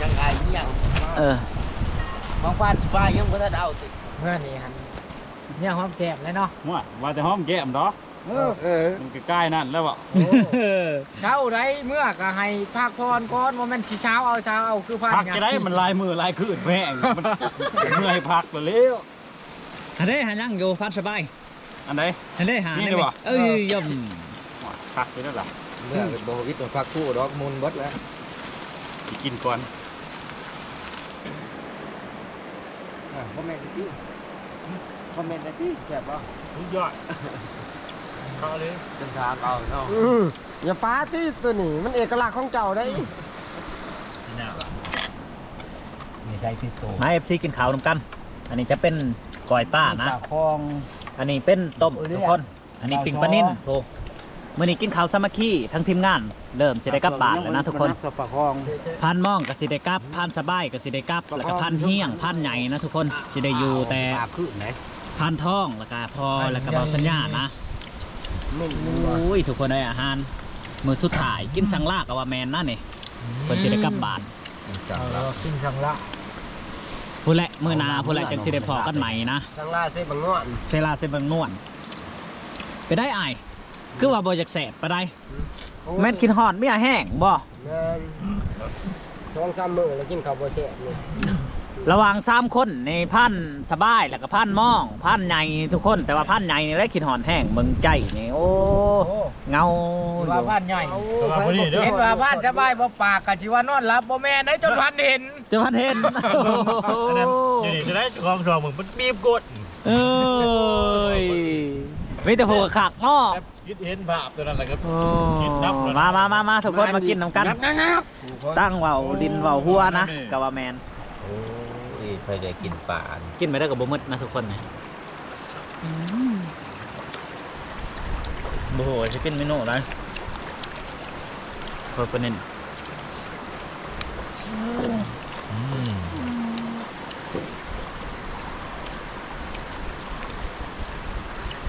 ຍັງອາຍເມຍ. ເອີ ຂອງຂວັນສະບາຍຍັງບໍ່ທັນເອົາຕິ. ເມື່ອນີ້ຫັ້ນ ເມຍຫອມແກ້ມແລ້ວເນາະ. ວ່າ ວ່າແຕ່ຫອມແກ້ມດອກ. ເອີ ເອີ ມັນກໍກາຍນັ້ນແລ້ວເວົ້າ. ໂອ້ ເຊົາໃດ ເມື່ອກໍໃຫ້ພັກຜ່ອນກ່ອນ ບໍ່ແມ່ນຊິເຊົ້າເອົາ ເຊົ້າເອົາ ຄືພັນ ພັກຈະໄດ້ ມັນຫຼາຍມື້ຫຼາຍຄືນແພງ ມັນເມື່ອຍພັກແລ້ວ. ອັນໃດຫາຍັງຢູ່ ພັນສະບາຍ. ອັນໃດ? ອັນໃດຫາ ນີ້ບໍ່? ເອີຍ ຢ້ຳ ຄັກຢູ່ແລ້ວລະ. ເມື່ອບໍ່ວິດມັນພັກຄູ່ດອກ ໝຸ່ນເບິດແລ້ວ ຊິກິນກ່ອນ. ອ່າ ຄອມເມັນໄດ້ຕິ ຄອມເມັນໄດ້ຕິ ແຊບບໍ່? ສຸດຍອດ ເຂົ້າເລີຍ ເປັນທາງເອົາເນາະ. ອືມ ຢ່າປາຕິ ໂຕນີ້ມັນເອກະລັກຂອງເຈົ້າໄດ໋. ນີ້ໃຊ້ຕິດໂຕ ມາ ເອັຟຊີ ກິນເຂົ້ານຳກັນ. ອັນນີ້ຈະເປັນກ້ອຍປານະ ອັນນີ້ເປັນຕົ້ມທຸກຄົນ. ອັນນີ້ປີ້ງປານິນ. ໂອ້ ມື້ນີ້ກິນເຂົ້າສາມັກຄີ ທັງທີມງານເລີ່ມຊິໄດ້ກັບບ້ານແລ້ວນະທຸກຄົນ. ພັນມອງກໍຊິໄດ້ກັບ ພັນສະບາຍກໍຊິໄດ້ກັບ ແລ້ວກໍພັນຮຽງ ພັນໃຫຍ່ນະທຸກຄົນ ຊິໄດ້ຢູ່ແຕ່ພັນທອງ ແລ້ວກໍພໍ່ ແລ້ວກໍບ່າວສັນຍານະ. ໂອ້ຍ ທຸກຄົນເອີຍ ອາຫານມື້ສຸດທ້າຍ ກິນສັງລາກໍວ່າແມ່ນນະນີ້. ເພິ່ນຊິໄດ້ກັບບ້ານ ກິນສັງລາ ເອີ ກິນສັງລາ ພຸ້ນແຫຼະ ມື້ໜ້າພຸ້ນແຫຼະ ຈັ່ງຊິໄດ້ພໍ້ກັນໃໝ່ນະ. ສັງລາເຊບັງນວນ ເຊລາເຊບັງນວນ. ເປັນໃດອ້າຍ? ຄືວ່າບໍ່ຢາກແຊບປານໃດ. ໂອ້ຍ ແມ່ນຄິດຮອດເມຍແຮງບໍ່? ແມ່ນ ສອງສາມມື້ແລ້ວກິນເຂົ້າບໍ່ແຊບນີ້. ລະຫວ່າງສາມຄົນນີ້ ພັນສະບາຍ ແລ້ວກໍພັນມອງ ພັນໃຫຍ່ທຸກຄົນ ແຕ່ວ່າພັນໃຫຍ່ນີ້ແຫຼະຄິດຮອດແຮງ ເບິ່ງໃຈນີ້ ໂອ້ ໂອ້ ເງົາຢູ່ ວ່າພັນໃຫຍ່ ເຫັນວ່າພັນສະບາຍບໍ່ປາກ ກໍຊິວ່ານອນຫຼັບບໍ່ແມ່ນໄດ໋ ຈົນພັນເຫັນ ຈົນພັນເຫັນ. ອັນນັ້ນຢູ່ນີ້ຈະໄດ້ຂອງຊອງເບິ່ງ ມັນບີບກົດ. ເອີຍ ມີແຕ່ຜູ້ຄັກເນາະ. ຄິດເຫັນພາບຕົວນັ້ນແຫຼະກໍ ໂອ້ ຄິດນັບ ມາ ມາ ມາ ມາ ທຸກຄົນມາກິນນຳກັນ. ຕັ້ງເວົ້າຫຼິ້ນເວົ້າຫົວນະ ກໍວ່າແມ່ນ. ໂອ້ຍ ໃຜໄດ້ກິນປາ ກິນໄປໄດ້ກໍບໍ່ໝົດນະທຸກຄົນ. ອືມ ບໍ່ຮູ້ວ່າຊິກິນເມນູໃດ ເພິ່ນເນັ້ນ. ອືມ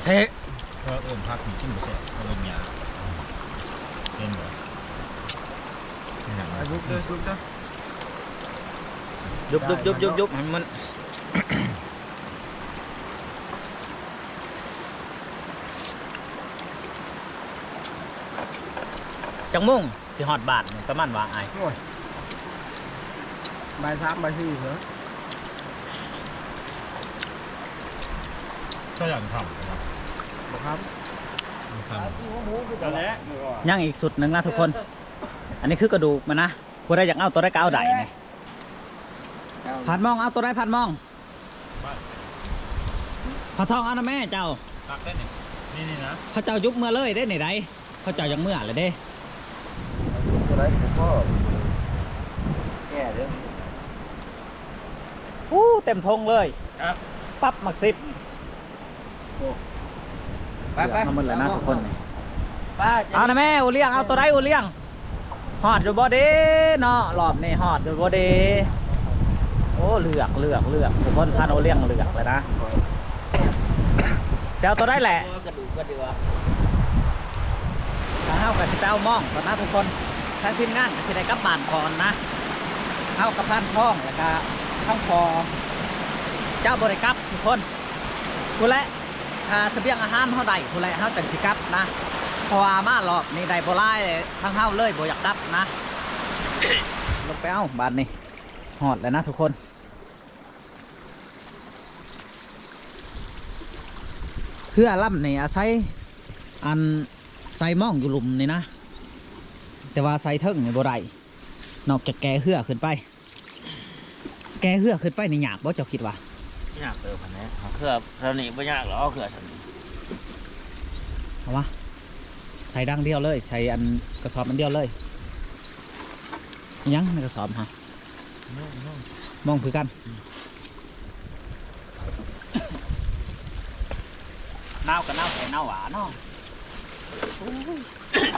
ເຊ ເອີ ເອີ້ນຜັກນີ້ກິນບໍ່ແຊບ ເອີ້ນຫຍ້າ ເຫັນບໍ່? ນີ້ນະ ໃຫ້ບຸບເດີ ບຸບເດີ ຍຸບໆໆໆ ໃຫ້ມັນ ຈັກໂມງຊິຮອດບ້ານ ປະມານວ່າອ້າຍ? ໂອ້ຍ ບ່າຍສາມ ບ່າຍສີ່ເນາະ. ກໍຍັງຄ່ຳຢູ່ນະ. ບໍ່ຄ່ຳ ບໍ່ຄ່ຳ. ຍັງອີກຊຸດໜຶ່ງນະທຸກຄົນ. ອັນນີ້ຄືກະດູກມັນນະ. ຜູ້ໃດຢາກເອົາຕົວໃດກໍເອົາໄດ້ນີ້. ພັນມອງ ເອົາຕົວໃດພັນມອງ? ພະທອງ ເອົານຳແມ່ເຈົ້າ. ພັກໄດ້ນີ້ ນີ້ ນີ້ນະ. ເຂົາເຈົ້າຍຸບເມືອເລີຍເດ້ນີ້ໃດ. ເຂົາເຈົ້າຢາກເມືອແລ້ວເດ້. ແກ່ເດີ້. ອູ້ ເຕັມຖົງເລີຍ. ປັບໝາກສິບ. ໄປໆ ເອົາໝົດແລ້ວນະທຸກຄົນນີ້. ເອົານະແມ່ ໂອລ້ຽງ ເອົາໂຕໃດໂອລ້ຽງ? ຮອດຢູ່ບໍ່ເດເນາະ ຮອບນີ້ຮອດຢູ່ບໍ່ເດ. ໂອ້ ເລືອກ ເລືອກ ເລືອກ ທຸກຄົນ ພາໂອລ້ຽງເລືອກແລ້ວນະ. ຊິເອົາໂຕໃດແຫຼະ? ກະດູກກໍດີວ່າ ທາງເຮົາກໍຊິໄປເອົາມອງກ່ອນນະທຸກຄົນ. ທາງທີມງານກໍຊິໄດ້ກັບບ້ານກ່ອນນະ. ເຮົາກັບພານທອງ ແລ້ວກະ ທັງພໍ່ຈະບໍ່ໄດ້ກັບທຸກຄົນ ພຸ້ນແຫຼະ ຖ້າສະບຽງອາຫານເຮົາໄດ້ພຸ້ນແຫຼະ ເຮົາຈັ່ງຊິກັບນະ ເພາະວ່າມາລອບນີ້ໄດ້ບໍ່ຫຼາຍ ທາງເຮົາເລີຍບໍ່ຢາກກັບນະ. ລົງໄປເອົາບາດນີ້ ຮອດແລ້ວນະທຸກຄົນ. ເຮືອລຳນີ້ອາໄສ ອັນ ໃສ່ມອງຢູ່ລຸ່ມນີ້ນະ ແຕ່ວ່າໃສ່ເທິງນີ້ບໍ່ໄດ້ ນອກຈາກແກ່ເຮືອຂຶ້ນໄປ. ແກ່ເຮືອຂຶ້ນໄປນີ້ຍາກບໍ່ ເຈົ້າຄິດວ່າ? ຍາກເຕີບຫັ້ນແຫຼະ ເຮືອແຖວນີ້ບໍ່ຍາກດອກ ເຮືອສ່ຳນີ້ ເອົາມາໃສ່ດັງດຽວເລີຍ ໃສ່ອັນກະສອບອັນດຽວເລີຍ. ຫຍັງໃນກະສອບຫັ້ນ? ມອງ ມອງ ມອງຄືກັນ. ໜາວກໍໜາວແທ້ໜາວຫວາເນາະ. ໂອ້ຍ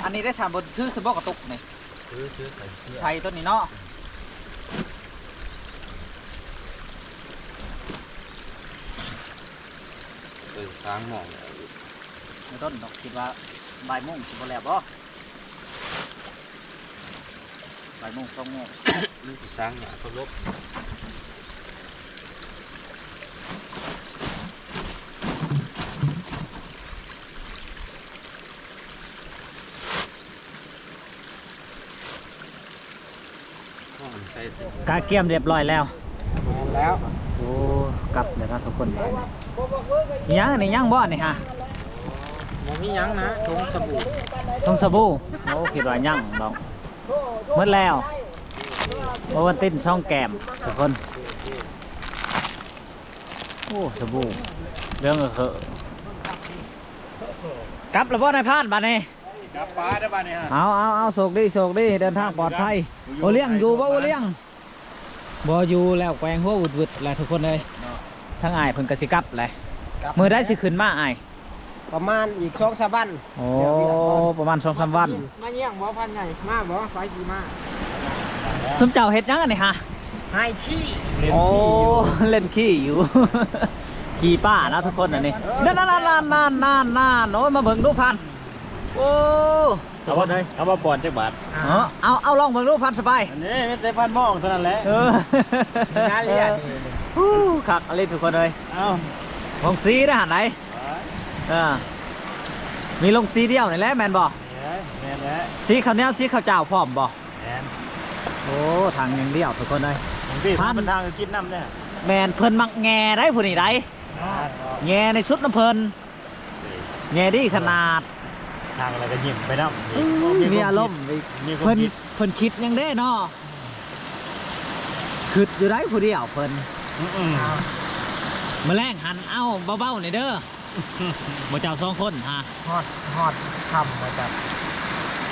ອັນນີ້ໄດ້ສາມ ບໍ່ຖືກ ຖືບໍ່ກະຕຸກນີ້? ຖື ຖື ໃສ່ເສື້ອ ໃສ່ຕົວນີ້ເນາະ. ເອີ ສ້າງໝ້ອງ ບໍ່ດົນດອກ ຄິດວ່າບ່າຍໂມງຊິບໍ່ແລ້ວບໍ່? ບ່າຍໂມງ ສອງໂມງ ມັນຊິສ້າງຍາກເຄົາລົບ. ກະກຽມຮຽບຮ້ອຍແລ້ວ ແມ່ນແລ້ວ. ໂອ້ ກັບແລ້ວນະທຸກຄົນ. ຫຍັງນີ້ ຍັງບໍ່ນີ້ຫະ? ບໍ່ມີຫຍັງນະ ຖົງສະບູ່ ຖົງສະບູ່. ໂອ້ ຄິດວ່າຍັງດອກ ໝົດແລ້ວ. ໂອວັນຕິນ ສອງແກ້ມທຸກຄົນ. ໂອ້ ສະບູ່ເຫຼືອງເອີເຄີ. ກັບແລ້ວບໍ່ນາຍພານບາດນີ້? ກັບປາໄດ້ບາດນີ້ຮະ. ເອົາ ເອົາ ເອົາ ໂຊກດີ ໂຊກດີ ເດີນທາງປອດໄພ. ໂອລ້ຽງຢູ່ບໍ່ ໂອລ້ຽງ? ບໍ່ຢູ່ແລ້ວ ແກວ່ງຫົວວຶດໆແລ້ວທຸກຄົນເອີຍ. ທາງອ້າຍເພິ່ນກໍຊິກັບແຫຼະ. ມື້ໃດຊິຂຶ້ນມາອ້າຍ? ປະມານອີກສອງສາມວັນ. ໂອ້ ປະມານສອງສາມວັນ. ມາຢ້ຽມບໍ່ພັນໃຫຍ່? ມາບໍ່? ໄປຊິມາ. ຊຸມເຈົ້າເຮັດຫຍັງອັນນີ້ຫະ? ໄຮ່ຂີ້. ໂອ້ ເລ່ນຂີ້ຢູ່ ຂີ້ປ້າເນາະທຸກຄົນອັນນີ້. ນັ້ນໆໆໆໆ ໂອ້ຍ ມາເບິ່ງດູພັນ. ໂອ້ ເອົາບໍ່ ເອົາບໍ່ປອນຈັກບາດ. ເອົາ ເອົາ ເອົາລອງເບິ່ງດູພັນສະບາຍ. ອັນນີ້ມີແຕ່ພັນມອງເທົ່ານັ້ນແຫຼະ. ເອີ ງານລຽນນີ້ ໂອ້ ຄັກອີ່ຫຼີທຸກຄົນເອີຍ. ເອົ້າ ລົງສີເດ້ຫັ້ນໃດ. ເອີ ມີລົງສີດຽວນີ້ແຫຼະແມ່ນບໍ່? ເອີ ແມ່ນແຫຼະ. ສີເຂົ້າໜຽວ ສີເຂົ້າຈ້າວພ້ອມບໍ່? ແມ່ນ. ໂອ້ ທາງຢ່າງດຽວທຸກຄົນເອີຍ. ທາງນີ້ເປັນທາງກິນນຳເດ້. ແມ່ນ ເພິ່ນມັກແຍ່ໄດ໋ຜູ້ນີ້ໄດ໋. ແຍ່ໃນສຸດນຳເພິ່ນ. ແຍ່ດີຂະໜາດ. ນັ່ງແລ້ວກໍຍິ້ມໄປນຳ. ອືມ ມີອາລົມອີກ. ເພິ່ນ ເພິ່ນຄິດຫຍັງເດ້ເນາະ? ຄຶດຢູ່ໃດຜູ້ດຽວເພິ່ນ. ມື້ແລງຫັ້ນເອົາເບົາໆນີ້ເດີ. ໝູ່ເຈົ້າສອງຄົນຫາ ຮອດ ຮອດຄ່ຳວ່າຊັ້ນ.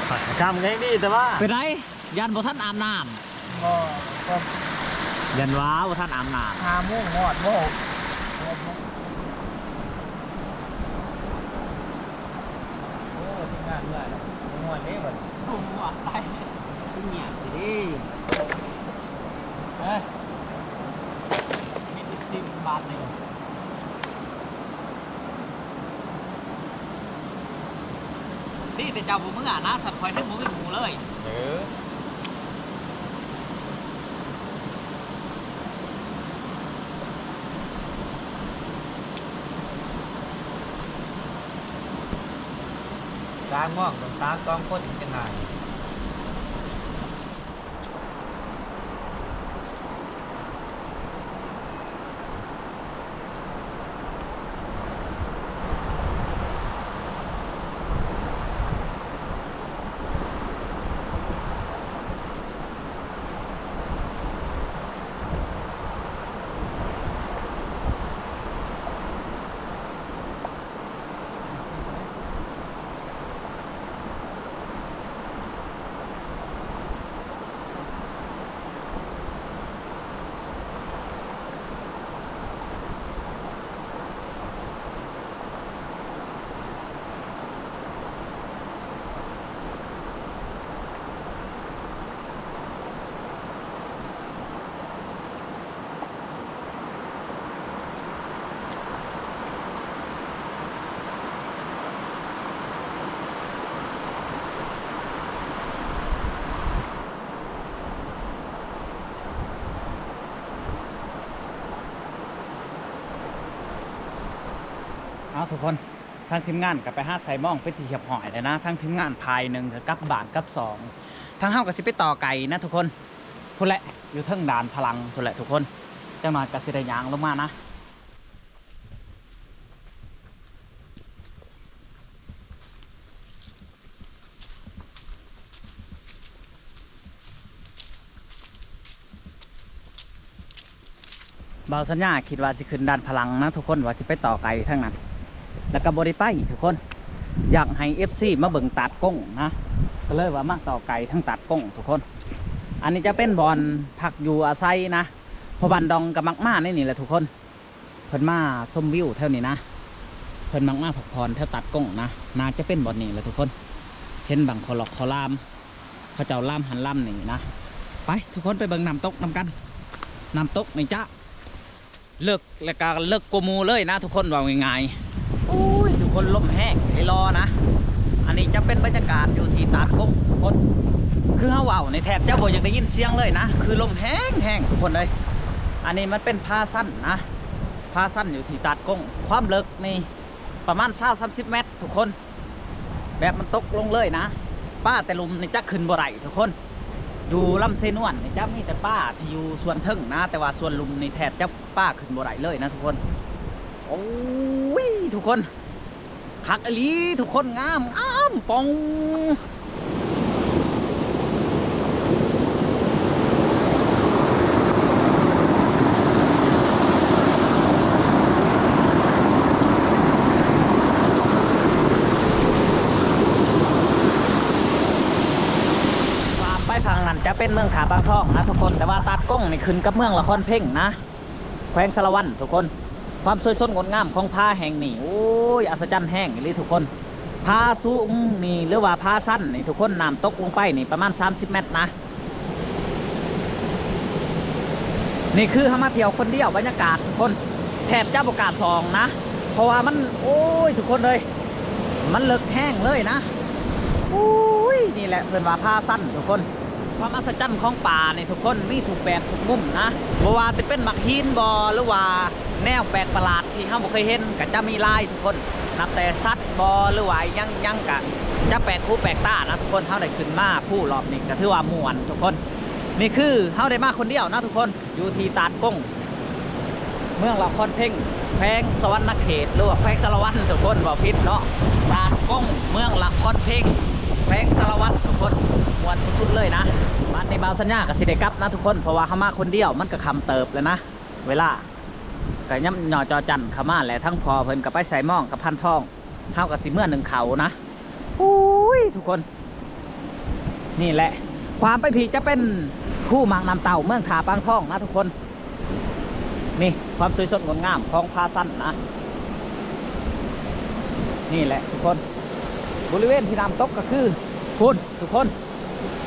ຄ່ຳກໍຍັງດີ ແຕ່ວ່າ ເປັນໃດ? ຢ້ານບໍ່ທັນອາບນ້ຳ. ບໍ່ ກໍ ຢ້ານວ່າບໍ່ທັນອາບນ້ຳ. ຫ້າໂມງຮອດບໍ່? ໂອ້ ທີມງານເມື່ອຍ ມ່ວນເດ້ບັດນີ້. ໂອ້ ມ່ວນໄປ ຄືງຽບແທ້ເດ້. ເອີ ມີແຕ່ຊິບບາດນີ້. ດີແຕ່ເຈົ້າບໍ່ເມືອນະ ສັດຂ້ອຍແຮງບໍ່ມີໝູ່ເລີຍ. ເອີ ກາງມອງຕ້ອງຕາມສອງຄົນຈັ່ງໄດ້. ໂ ທຸກຄົນ ທາງທີມງານກໍໄປຫາໄຊມອງເປັນທີ່ຮຽບຮ້ອຍແລ້ວນະ. ທາງທີມງານພາຍໜຶ່ງກໍກັບບ້ານກັບຊ່ອງ ທາງເຮົາກໍຊິໄປຕໍ່ໄກ່ນະທຸກຄົນ. ພຸ້ນແຫຼະ ຢູ່ເທິງດ່ານພະລັງພຸ້ນແຫຼະທຸກຄົນ. ຈັກໜ້ອຍກໍຊິໄດ້ຍ່າງລົງມານະ. ບ່າວສັນຍາຄິດວ່າຊິຂຶ້ນດ່ານພະລັງນະທຸກຄົນ ວ່າຊິໄປຕໍ່ໄກ່ທາງນັ້ນ ແລ້ວກໍບໍ່ໄດ້ໄປທຸກຄົນ. ຢາກໃຫ້ເອັຟຊີມາເບິ່ງຕາດກົງນະ ກໍເລີຍວ່າມາຕໍ່ໄກ່ທາງຕາດກົງທຸກຄົນ. ອັນນີ້ຈະເປັນບ່ອນພັກຢູ່ອາໄສນະ ພໍ່ບ້ານດອງກໍມັກມາໃນນີ້ແຫຼະທຸກຄົນ. ເພິ່ນມາຊົມວິວແຖວນີ້ນະ ເພິ່ນມັກມາພັກຜ່ອນແຖວຕາດກົງນະ. ໜ້າຈະເປັນບ່ອນນີ້ແຫຼະທຸກຄົນ. ເຫັນບາງເຂົາລອກເຂົາລາມ ເຂົາເຈົ້າລາມຫັ້ນລາມນີ້ນະ. ໄປທຸກຄົນໄປເບິ່ງນ້ຳຕົກນຳກັນ. ນ້ຳຕົກນີ້ຈະເລິກ ແລ້ວກະເລິກກວ່າໝູ່ເລີຍນະທຸກຄົນ ເວົ້າງ່າຍໆ. ໂອ້ຍ ທຸກຄົນ ລົມແຮງອີ່ຫຼີນະ. ອັນນີ້ຈະເປັນບັນຍາກາດຢູ່ທີ່ຕາດກົງທຸກຄົນ. ຄືເຮົາເວົ້ານີ້ແທບຈະບໍ່ຢາກໄດ້ຍິນສຽງເລີຍນະ ຄືລົມແຮງໆ ທຸກຄົນເອີຍ. ອັນນີ້ມັນເປັນຜາຊັນນະ ຜາຊັນຢູ່ທີ່ຕາດກົງ. ຄວາມເລິກນີ້ປະມານຊາວສາມສິບແມັດທຸກຄົນ ແບບມັນຕົກລົງເລີຍນະ. ປາແຕ່ລຸ່ມນີ້ຈະຂຶ້ນບໍ່ໄດ້ທຸກຄົນ. ຢູ່ລຳເຊນວນນີ້ຈະມີແຕ່ປາທີ່ຢູ່ສ່ວນເທິງນະ ແຕ່ວ່າສ່ວນລຸ່ມນີ້ແທບຈະ ປາຂຶ້ນບໍ່ໄດ້ເລີຍນະທຸກຄົນ. ໂອ້ຍ ທຸກຄົນ ຄັກອີ່ຫຼີທຸກຄົນ ງາມ ງາມປ່ອງ. ຂ້າມໄປຝັ່ງນັ້ນຈະເປັນເມືອງທ່າປາງທອງນະທຸກຄົນ ແຕ່ວ່າຕາດກົງນີ້ຂຶ້ນກັບເມືອງລະຄອນເພັງນະ ແຂວງສາລະວັນທຸກຄົນ. ຄວາມສວຍສົດງົດງາມຂອງຜາແຫ່ງນີ້ ໂອ້ຍ ອັດສະຈັນແຮງອີ່ຫຼີທຸກຄົນ. ຜາສູງນີ້ ຫຼືວ່າຜາຊັນນີ້ທຸກຄົນ ນ້ຳຕົກລົງໄປນີ້ປະມານສາມສິບແມັດນະ. ນີ້ຄືເຮົາມາທ່ຽວຄົນດຽວ ບັນຍາກາດທຸກຄົນ ແທບຈະບໍ່ກ້າສ່ອງນະ ເພາະວ່າມັນ ໂອ້ຍ ທຸກຄົນເອີຍ ມັນເລິກແຮງເລີຍນະ. ໂອ້ຍ ນີ້ແຫຼະເພິ່ນວ່າຜາຊັນທຸກຄົນ. ຄວາມອັດສະຈັນຂອງປ່ານີ້ທຸກຄົນ ມີທຸກແບບທຸກມຸມນະ ບໍ່ວ່າຈະເປັນໝາກຫີນບໍ ຫຼືວ່າແນວແປກປະຫຼາດທີ່ເຮົາບໍ່ເຄີຍເຫັນ ກໍຈະມີຫຼາຍທຸກຄົນ. ນັບແຕ່ສັດບໍ ຫຼືວ່າຫຍັງຫຍັງ ກໍຈະແປກຫູແປກຕານະທຸກຄົນ. ເຮົາໄດ້ຂຶ້ນມາພູລອບນີ້ກໍຖືວ່າມ່ວນທຸກຄົນ. ນີ້ຄືເຮົາໄດ້ມາຄົນດຽວນະທຸກຄົນ ຢູ່ທີ່ຕາດກົງ ເມືອງລະຄອນເພັງ ແຂວງສະຫວັນນະເຂດ ຫຼືວ່າແຂວງສາລະວັນທຸກຄົນ ເວົ້າຜິດເນາະ. ຕາດກົງ ເມືອງລະຄອນເພັງ ແຂວງສາລະວັນທຸກຄົນ ມ່ວນສຸດໆເລີຍນະ. ບັດນີ້ບ່າວສັນຍາກໍຊິໄດ້ກັບນະທຸກຄົນ ເພາະວ່າເຮົາມາຄົນດຽວ ມັນກໍຄ່ຳເຕີບແລ້ວນະ ເວລາກໍຍ່ຳຍໍຈໍ່ຈັນເຂົ້າມາແຫຼະ. ທັງພໍ່ເພິ່ນກໍໄປໃສ່ໝອງກັບພັນທອງ ເຮົາກໍຊິເມືອໜຶ້ງເຂົ້ານະ. ໂອ້ຍ ທຸກຄົນ ນີ້ແຫຼະ ຄວາມໄປພີ້ຈະເປັນພູໝາກນ້ຳເຕົ້າ ເມືອງທ່າປາງທອງນະທຸກຄົນ. ນີ້ຄວາມສວຍສົດງົດງາມຂອງຜາຊັນນະ. ນີ້ແຫຼະທຸກຄົນ ບໍລິເວນທີ່ນ້ຳຕົກກໍຄືພຸ້ນທຸກຄົນ.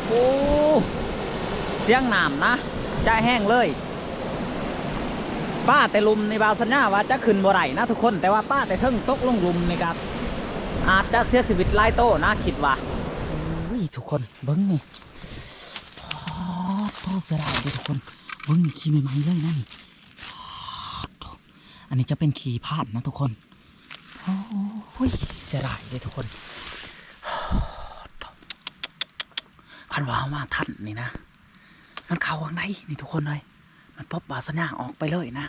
ໂອ້ ສຽງນ້ຳນະ ຈະແຮງເລີຍ. ປາແຕ່ລຸ່ມນີ້ບ່າວສັນຍາວ່າຈະຂຶ້ນບໍ່ໄດ້ນະທຸກຄົນ ແຕ່ວ່າປາແຕ່ເທິງຕົກລົງລຸ່ມນີ້ກໍອາດຈະເສຍຊີວິດຫຼາຍໂຕນະ ຄິດວ່າ. ໂອ້ຍ ທຸກຄົນເບິ່ງນີ້ ປາດໂທ້ ເສຍດາຍເດ້ທຸກຄົນ. ເບິ່ງນີ້ ຂີ້ໃໝ່ໆເລີຍນະນີ້. ປາດໂທ້ ອັນນີ້ຈະເປັນຂີ້ພານນະທຸກຄົນ. ໂອ້ຍ ເສຍດາຍເດ້ທຸກຄົນ. ຄັນວ່າເຮົາມາທັນນີ້ນະ ມັນເຂົ້າທາງໃດນີ້ທຸກຄົນເອີຍ ມັນປົບບ່າວສັນຍາອອກໄປເລີຍນະ.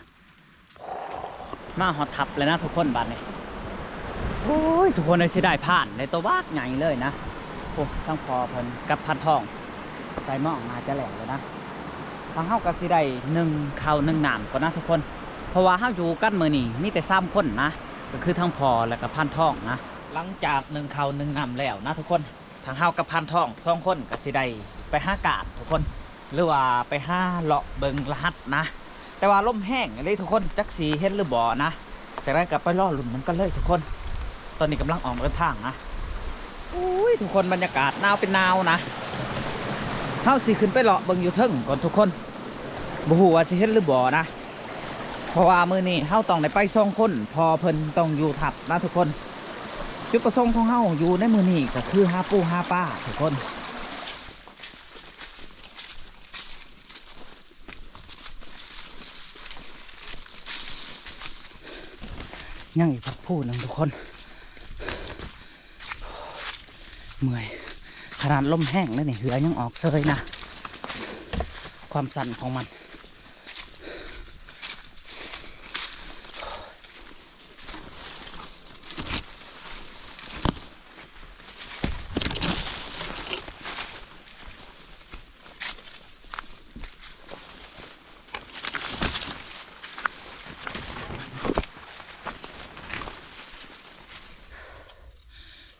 ມາຮອດທັບແລ້ວນະທຸກຄົນ ບາດນີ້. ໂອ້ຍ ທຸກຄົນເອີຍ ເສຍດາຍພານໄດ້ໂຕບັກໃຫຍ່ເລີຍນະ. ໂອ້ ທັງພໍ່ເພິ່ນກັບພັນທອງໃສ່ໝອງໜ້າຈະແລ້ວແລ້ວນະ. ທາງເຮົາກໍຊິໄດ້ໜຶ້ງເຂົ້າໜຶ້ງນ້ຳກ່ອນນະທຸກຄົນ ເພາະວ່າເຮົາຢູ່ກັນມື້ນີ້ມີແຕ່ສາມຄົນນະ ກໍຄືທັງພໍ່ ແລ້ວກໍພັນທອງນະ. ຫຼັງຈາກໜຶ້ງເຂົ້າໜຶ້ງນ້ຳແລ້ວນະທຸກຄົນ ທາງເຮົາກັບພັນທອງສອງຄົນກໍຊິໄດ້ໄປຫາກາດທຸກຄົນ ຫຼືວ່າໄປຫາເລາະເບິ່ງລະຫັດນະ. ແຕ່ວ່າລົມແຮງອີ່ຫຼີທຸກຄົນ ຈັກຊິເຫັນຫຼືບໍ່ນະ. ຈັ່ງໃດກໍໄປລໍລຸ້ນນຳກັນເລີຍທຸກຄົນ. ຕອນນີ້ກຳລັງອອກເດີນທາງນະ. ໂອ້ຍ ທຸກຄົນ ບັນຍາກາດໜາວເປັນໜາວນະ. ເຮົາຊິຂຶ້ນໄປເລາະເບິ່ງຢູ່ເທິງກ່ອນທຸກຄົນ ບໍ່ຮູ້ວ່າຊິເຫັນຫຼືບໍ່ນະ. ເພາະວ່າມື້ນີ້ເຮົາຕ້ອງໄດ້ໄປສອງຄົນ ພໍ່ເພິ່ນຕ້ອງຢູ່ທັບນະທຸກຄົນ. ຈຸດປະສົງຂອງເຮົາຢູ່ໃນມື້ນີ້ກໍຄືຫາປູຫາປາທຸກຄົນ. ໂ ຍັງອີກພັກພູໜຶ່ງທຸກຄົນ ເມື່ອຍ ຂະໜາດລົມແຮງແລ້ວນີ້ ເຫື່ອຍັງອອກເຊີຍນະ ຄວາມສັ່ນຂອງມັນ.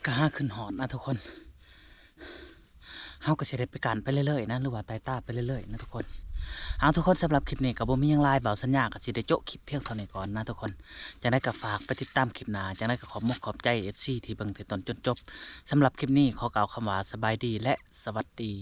ກະຫາຂຶ້ນຮອດນະທຸກຄົນ ເຮົາກະຊິໄດ້ໄປການໄປເລື້ອຍໆນະ ຫຼືວ່າໄຕ່ຕາໄປເລື້ອຍໆນະທຸກຄົນ. ເອົາທຸກຄົນ ສຳລັບຄລິບນີ້ກະບໍ່ມີຫຍັງຫຼາຍ ບ່າວສັນຍາກະຊິໄດ້ໂຈະຄລິບພຽງເທົ່ານີ້ກ່ອນນະທຸກຄົນ. ຈັ່ງໃດກະຝາກໄປຕິດຕາມຄລິບໜ້າ. ຈັ່ງໃດກະຂອບມຸກຂອບໃຈເອັຟຊີທີ່ເບິ່ງແຕ່ຕົ້ນຈົນຈົບ. ສຳລັບຄລິບນີ້ຂໍກ່າວຄຳວ່າສະບາຍດີ ແລະ ສະຫວັດດີ.